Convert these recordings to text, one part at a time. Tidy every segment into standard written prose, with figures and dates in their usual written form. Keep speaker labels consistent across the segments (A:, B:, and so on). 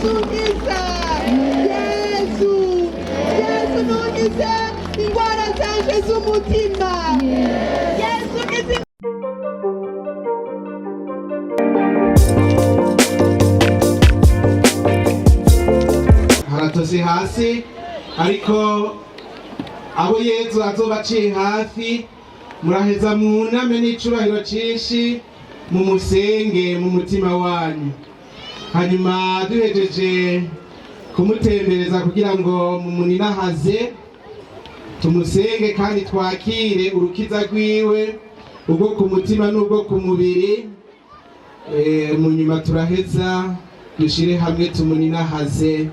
A: Yesu nkiza, Yesu, Yesu nunkize ingwara zanje z'umutima. Yesu nkiza.
B: Haratose hasi, ariko abo Yezu azoba aciye hafi, muraheza mwuname n'icubahiro cinshi, mumusenge mu mutima wanyu. Hanyuma duhejeje kumutembereza kugira ngo mumuninahaze, tumusenge kandi twakire urukiza rwiwe, ubwo ku mutima n'ubwo ku mubiri. Mu nyuma turaheza dushire hamwe tumuninahaze,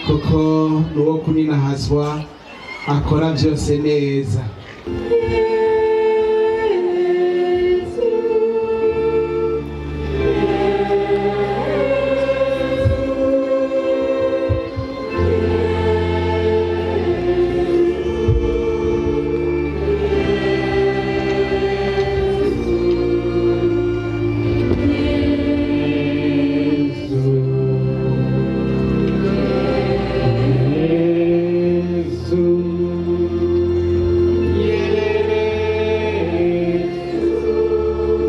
B: kuko nuwo kuninahazwa, akora byose neza.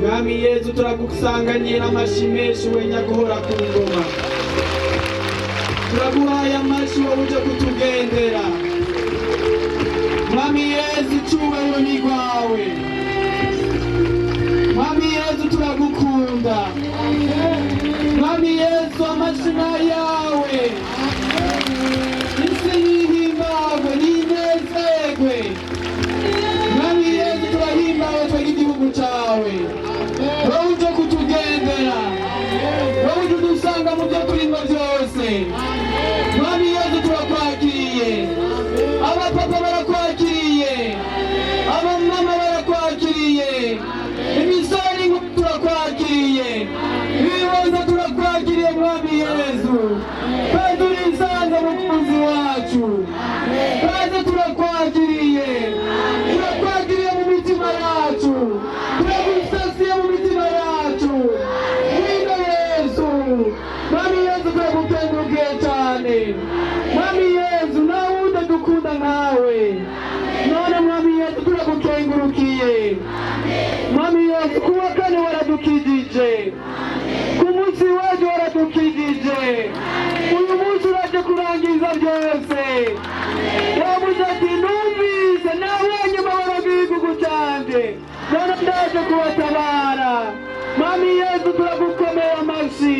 C: Mwami Yezu, turagusanganiye n'amashi menshi, we nyaguhora ku ngoma. Turaguhaye amashi, wowe uje kutugendera. Mwami Yezu, icubahiro ni rwawe. Mwami Yezu, turagukunda. Mwami Yezu, amashi yawe, isi yihimbagwe ninezerwe. Mwami Yezu, turahimbawe twebwe igihugu cawe, wowe uje kutugendera, wowe uje udusanga mu byo turimo byose. Mwami Yezu, turakwakiriye. Abapapa barakwakiriye, abamama barakwakiriye, imisore n'inkumi turakwakiriye, ibibondo turakwakiriye. Mwami Yezu, kandi urisanze mukunzi wacu, kandi turakwakiriye, turakwakiriye mu mitima yacu, turagusasiye mu mitima yacu. Ngwino Yezu. Mwami Yezu, turagukengurukiye cyane. Mwami Yezu, nta wundi dukunda nkawe. None Mwami Yezu, turagukengurukiye. Mwami Yesu, kuwa kane waradukijije, ku munsi w'ejo waradukijije, uyu munsi uraje kurangiza byose. Wavuze ati: "Numvise nabonye amahoro bw'igihugu cyanjye, none ndaje kubatabara." Mwami Yesu, turagukomera amashyi,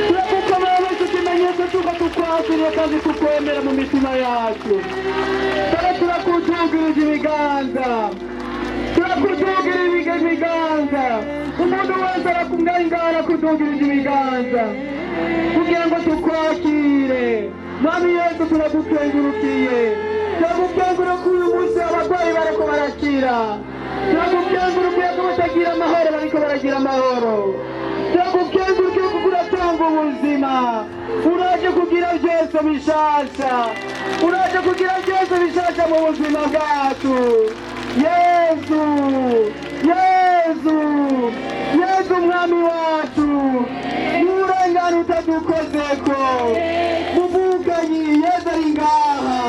C: turagukomera amashyi, ikimenyetso cy'uko tukwakiriye kandi tukwemera mu mitima yacu. Dore turakutugirije ibiganza, turakutugirije ibiganza. Umuntu wese arakumwengana, arakutugirije ibiganza kugira ngo tukwakire. Mwami Yesu, turagukengurukiye, turagukengurukiye. Uyu munsi abarwayi bariko barakira. Turagukengurukiye ko batagira amahoro bariko baragira amahoro. Turagukengurukiye kuko uratanga ubuzima, uraje kugira byose bishasha, uraje kugira byose bishasha mu buzima bwacu. Yesu, Yesu, Yesu, Mwami wacu, nturengane utadukozeko. Muvukanyi, Yesu ari ngaha.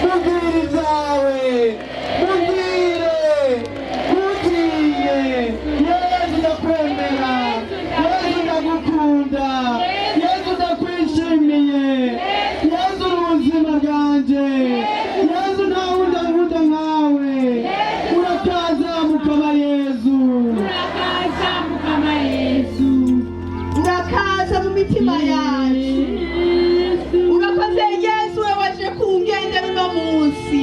C: Mubwire ibyawe, mubwire, ntutinye. Yesu, ndakwemera. Yesu, ndagukunda. Yesu, ndakwishimiye. Yesu, uri ubuzima bwanje. Yesu, nta wundi ankunda nkawe. Urakaza, Mukama Yesu.
D: Urakaza, Mukama Yesu.
A: Urakaza mu mitima yacu. Urakoze Yesu, we waje kungendera uno munsi,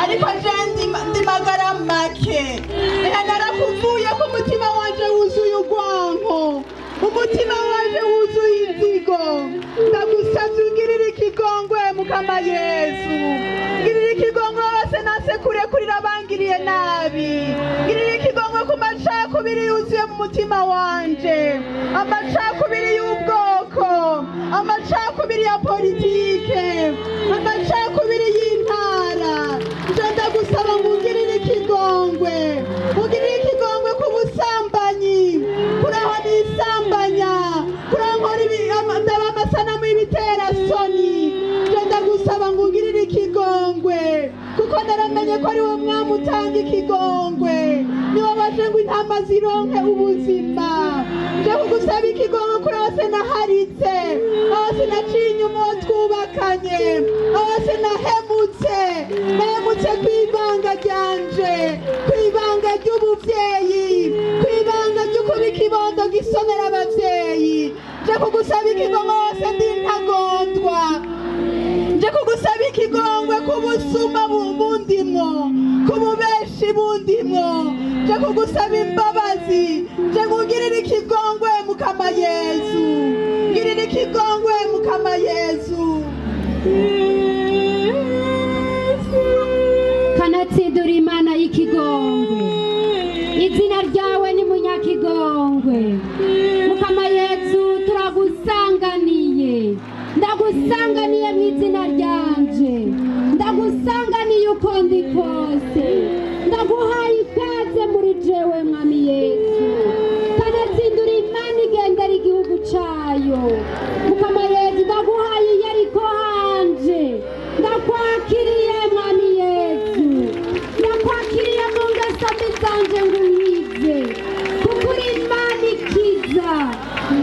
A: ariko je ndi magara make. Ehe, narakuvuye ko umutima wanje wuzuye urwanko, umutima wanje wuzuye inzigo. Ndagusavye ungirire ikigongwe, Mukama Yesu. Ngirira ikigongwe bose nase kurekurira bangiriye nabi. Ngirira ikigongwe ku macakubiri yuzuye mu mutima wanje, amacakubiri y'ubwoko, amacakubiri ya politike, amacakubiri y'intara. Nje ndagusaba ngo ungirire ikigongwe, ungirire ikigongwe ku busambanyi, kuri aho nisambanya, kuri aho nkora ndaba amasanamu. Naramenye ko ari wowe Mwami utanga ikigongwe, niwe waje ngo intama zironke ubuzima. Nje kugusaba ikigongwe kuri hose naharitse, hose naciye inyuma uwo twubakanye, hose nahemutse, nahemutse ku ibanga ryanje, ku ibanga ry'ubuvyeyi, ku ibanga ry'ukuba ikibondo gisonera abavyeyi. Nje kugusaba ikigongwe hose ndi intagondwa. Nje kugusaba ikigongwe ku busuma bundimwo, ku bubeshi bundimwo. Nje kugusaba imbabazi, nje nkugirira ikigongwe, Mukama Yezu, ngirira ikigongwe, Mukama Yezu.
D: Kanatsidura Imana y'ikigongwe, izina ryawe ni munyakigongwe. Mukama Yezu, turagusanganiye, ndagusanganiye mu izina ryanje, ndagusanganiye uko ndi kose, ndaguhaye ikaze muri jewe, Mwami Yesu. Kanatsindura Imana igendera igihugu cayo, Mukama Yesu, ndaguhaye Iyeriko hanje, ndakwakiriye, Mwami Yesu, ndakwakiriye mu ngeso mbi zanje ngo unkize, kuko uri Imana ikiza.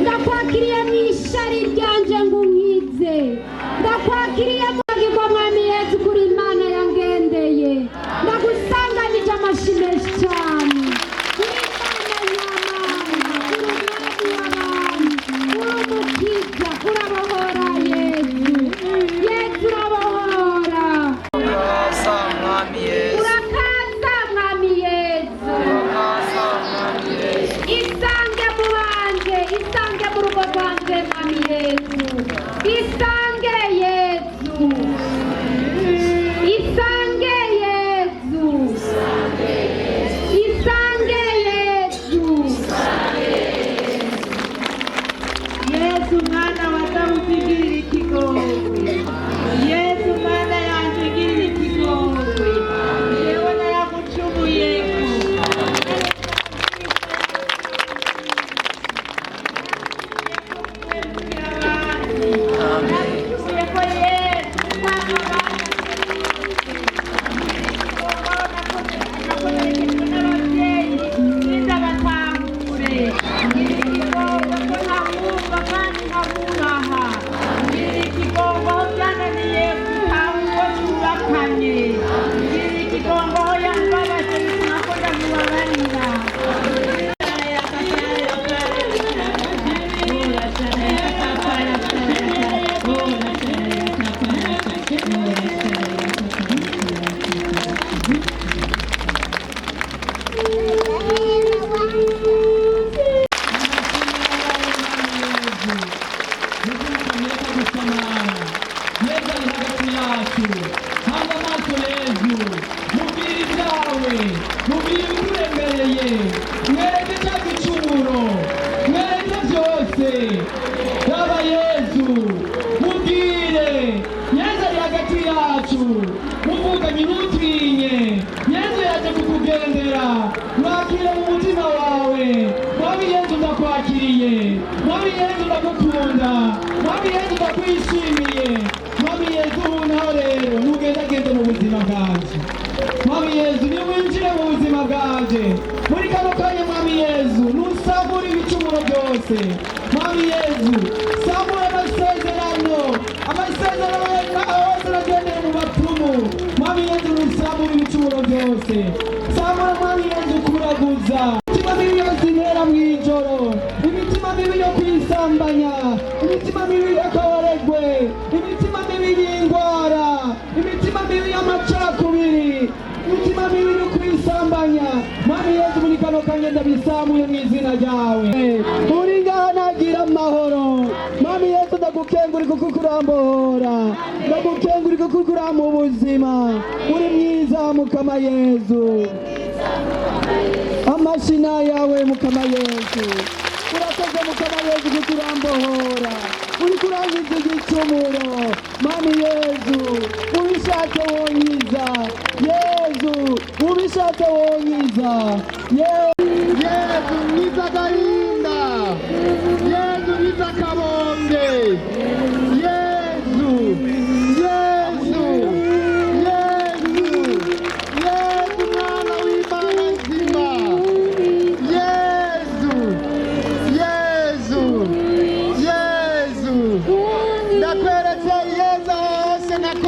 D: Ndakwakiriye mu ishari ryanje ngo unkize, ndakwakiriye mu Mwami Yesu, kuri Imana yangendeye. Ndagusanganije amashi menshi cyane. Uri Imana nyamana, uri Umwami w'abami, uri Umukiza, urabohora Yesu, Yesu urabohora.
E: Urakaza, Mwami Yesu.
D: Urakaza, Mwami Yesu.
E: Urakaza, Mwami Yesu.
D: Isange mu banje, isange mu rugo rwanje, Mwami Yesu, isange Yesu, isange Yesu, isange Yesu.
A: Yesu mwana wa Dawudi, ngirira ikigongwe. Yesu mwana yanje, ngirira ikigongwe. Jewe naragucumuyeko. Naragucumuyeko Yesu, nakomerekejwe n'ababyeyi n'indabatangure. Ngirira ikigongwe ko ntabumva kandi nkabubaha. Ngirira ikigongwe aho byananiye gutaha uwo twubakanye. Ngirira ikigongwe aho yambabaje bituma ko ndamubabarira.
C: Yezu ari hagati yacu. Hanga amaso Yezu, mubwire ibyawe, mubwire ibikuremereye, mwereke cya gicumuro, mwereke byose. Yaba Yezu, mubwire. Yezu ari hagati yacu, muvuganye, ntutinye. Yezu yaje kukugendera, mwakire mu mutima wawe. Mwami Yezu, ndakwakiriye. Mwami Yezu, ndagukunda. Mwami Yezu, ndakwishimiye. Mwami Yezu, ubu naho rero ntugendagende mu buzima bwanjye. Mwami Yezu, niwinjire mu buzima bwanjye muri kano kanya. Mwami Yezu, ntusambure ibicumuro byose. Mwami Yezu, sambura amasezerano, amasezerano yose nagendeye mu bapfumu. Mwami Yezu, ntusambure ibicumuro byose. Sambura, Mwami Yezu, kuraguza, imitima mibi yose intera mu ijoro, imitima mibi yo kwisambanya, imitima mibi y'akabaregwe, imitima mibi y'indwara, imitima mibi y'amacakubiri, imitima mibi yo kwisambanya. Mwami Yezu, muri kano kanya ndabisamuye mu izina ryawe. Uri ngaha nagira amahoro. Mwami Yesu, ndagukengurika kuko urambohora, ndagukengurika kuko urampa ubuzima. Uri mwiza, Mukama Yezu. Amashina yawe, Mukama Yesu. Urakoze, Mukama Yesu, kuko urambohora, uriko urankiza igicumuro. Mwami Yesu, ubishatse wonkiza. Yesu, ubishatse wonkiza.
B: Yesu mwiza agahinda, Yesu mwiza akabonge, Yesu, Yesu, Yesu.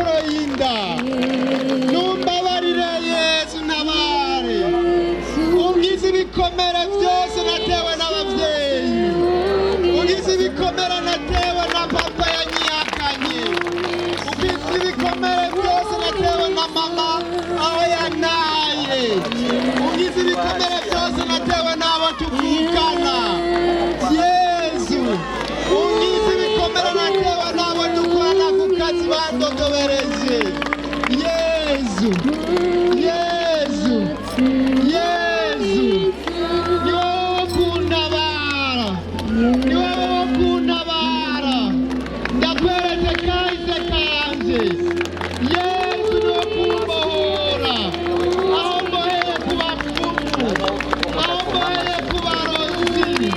B: Nakoroye inda. Numbabarire Yesu, ntabare, unkize ibikomere byose natewe n'ababyeyi, unkize ibikomere natewe na papa yanyihakanye, unkize ibikomere byose natewe na mama aho yantaye, unkize ibikomere byose natewe n'abo tuvukana. Yesu, unkize ibikomere natewe n'abo dukorana ku kazi bandodobereje. Yesu, Yesu, Yesu, ni wowe wo kuntabara, ni wowe wo kuntabara. Ndakweretse kahise kanje. Yesu, ni wo kumbohora aho mboheye ku bapfumu, aho mboheye ku barozi, ni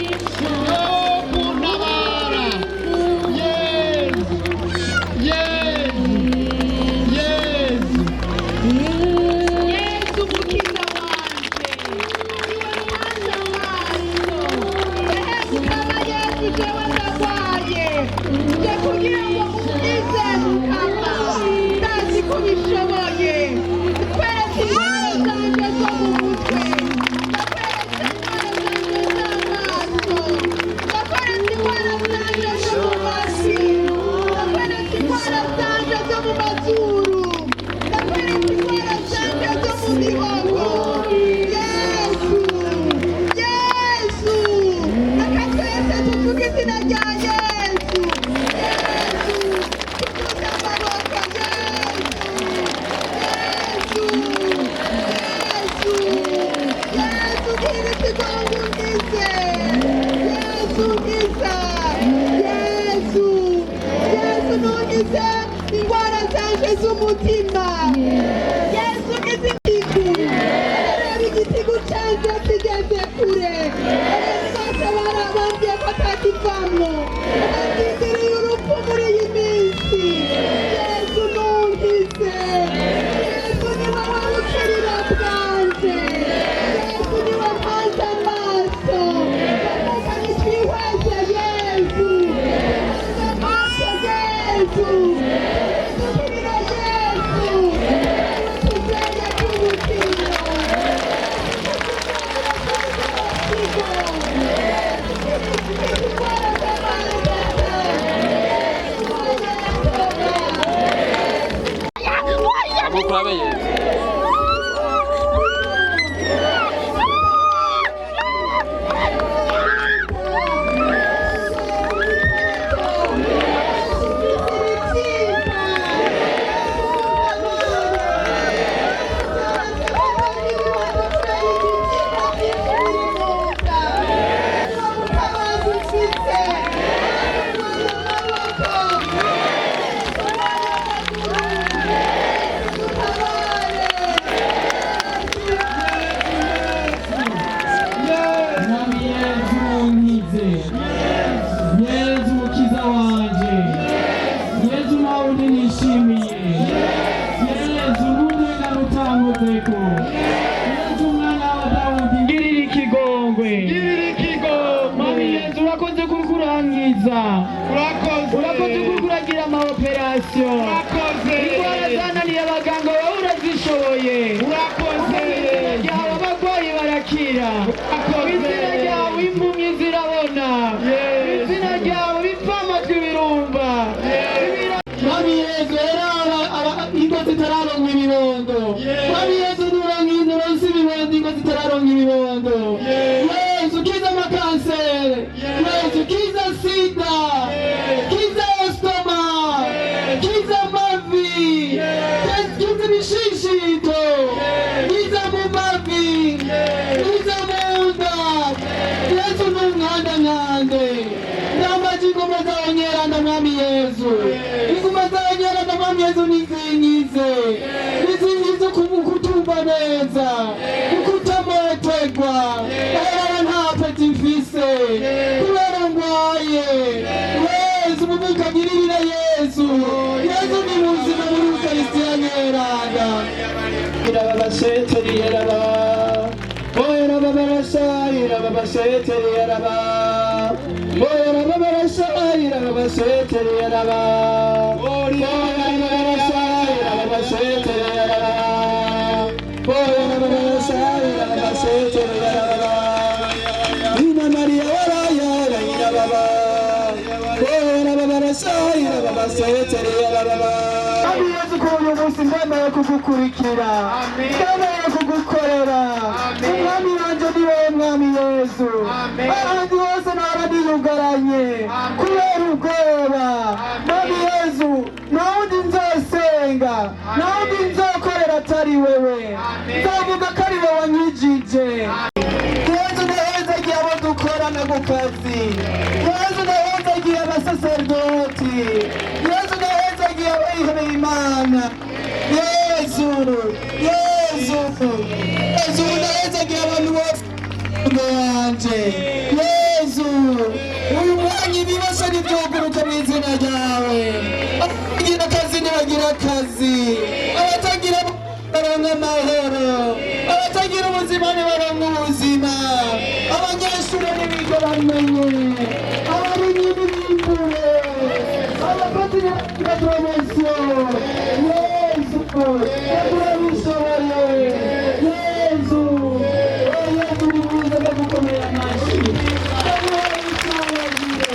B: wowe wo kuntabara. Yesu, Yesu, Yesu.
A: Yesu mukiza wanje, niwe mwanza amaso. Ehe mukama Yesu, jewe ndagwaye, nje kugira ngo unkize. Mukama, ndazi ko ubishoboye. Ndakweretse indwara zanje zo mu mutwe, ndakweretse indwara zanje z'amaso, ndakweretse indwara zanje zo mu matwi, ndakweretse indwara zanje zo mu mazuru, ndakweretse indwara zanje zo mu mihogo. Yesu, Yesu, reka twese tuvuge izina rya Yesu. Yesu, tuvuze amaboko. Yesu, Yesu, Yesu, Yesu, gira ikigongo unkize. Yesu, nkiza. Yesu, Yesu, ntunkize indwara zanje z'umutima. Yesu, nkize igitigu. Reba igitigu canje kigeze kure. Abantu bose barabambwiye ko atakivamwo, ndindiriye urupfu muri iyi minsi. Yesu, ntunkize. Yesu, ni wowe bukiriro bwanje. Yesu, ni we mpanze amaso. Reka nitwihweze Yesu, mpanze amaso Yesu, dukirira Yesu, tuzeye k'ubuzima.
E: Mukurabe Yesu.
C: Mwami Yesu, unkize. Yesu mukiza wanje, Yesu nawe undi nishimiye. Yesu, n'umwenda utankozeko. Yesu mwana wa Dawudi, ngirira ikigongwe.
B: Girira ikigongwe.
C: Mwami Yesu, urakoze kurukurangiza.
B: Urakoze.
C: Urakoze kurukuragira ama operasiyo.
B: Urakoze.
C: Indwara zananiye abaganga, wowe urazishoboye.
B: Urakoze.
C: Izina ryawe abarwayi barakira.
B: Urakoze.
C: Izina ryawe impumyi zirabona.
B: Yesu.
C: Izina ryawe bipfa amatwi birumva.
B: Mwami Yesu, era ingo zitararonka ibibondo. Mwami Yesu, nuronka nuronse ibibondo, ingo zitararonka ibibondo. Yesu, kiza amakanseri. Yesu, kiza sida, kiza estomac, kiza amavi, kiza ibishishito, kiza mu mavi, kiza mu nda. Yesu, ntunkandakande, ndambaje ingoma zawe nyeranda. Mwami Yesu, ingoma zawe nyeranda. Mwami Yesu, nizingize, nizingize kutumva neza, kutamotegwa erara, nta peti mfise kubera ngwaye. Yesu muvukagirira, Yesu, Yesu ni muzima muri Ukarisitiya nyeranda. Irababasheteri yaraba, Oyarababarasha, irababasheteri yaraba, Oyarababarasha, irababasheteri yaraba, Oyarababarasha. Mwami Yesu, kuri uyu munsi ndemeye kugukurikira, ndemeye kugukorera. Umwami wanje ni wowe, Mwami Yesu. Ahandi hose naba niyugaranye kubera ubwoba. Mwami Yesu, nta wundi nzosenga, nta wundi nzokorera atari wewe. Nzovuga ko ari wowe wankijije. Yezu, ndahezagiye abo dukorana ku kazi. Yezu, ndahezagiye abasaserdoti. Yezu, ndahezagiye abayihebeye Imana. Yezu, Yezu, Yezu, ndahezagiye abantu bose yanje. Yezu, uyu mwanya ibibazo ntibyuguruke mu izina ryawe. Abagira akazi ntibagira akazi, abatagira baronka amahoro, abatagira ubuzima ntibaronka ubuzima, abanyeshuri ntibiga bamenye, abarimyi ntibimbure, abakozi ntibagira promotion. Yezu, turabishoboye. Yezu, oh Yezu, ni mwiza, ndagukomera amashyi, ndaguha icyubahiro,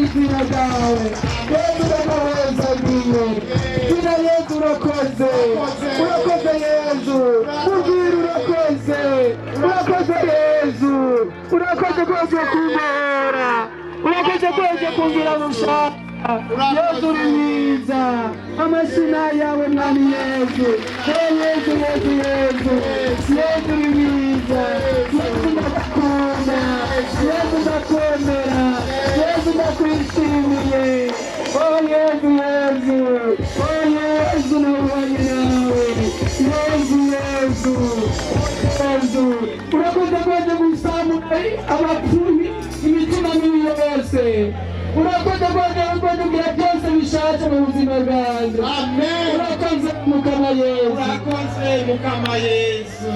B: izina ryawe. Yezu, ndaguhezagiye. Bwira Yezu urakoze, urakoze Yezu. Mubwire urakoze, urakoze Yezu, urakoze kose kumbora, urakoze kose kumbwira mushaka. Yezu uri mwiza, amashina yawe Mwami Yezu. Hey Yezu, Yezu, Yezu, Yezu uri mwiza. Yezu, ndagukunda. Yezu, ndakwemera. Yezu, ndakwishimiye. Oh Yezu, Yezu, oh Yezu, nabanye nawe. Yezu, Yezu, Yezu, urakoze kose gusamura abapfuye imitima mibi yose. Urakoze kose kugira byose bishaje mu buzima bwanjye.
F: Amen.
B: Urakoze, Mukama Yezu.
F: Urakoze, Mukama Yesu.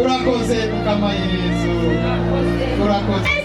F: Urakoze, Mukama Yesu. Urakoze.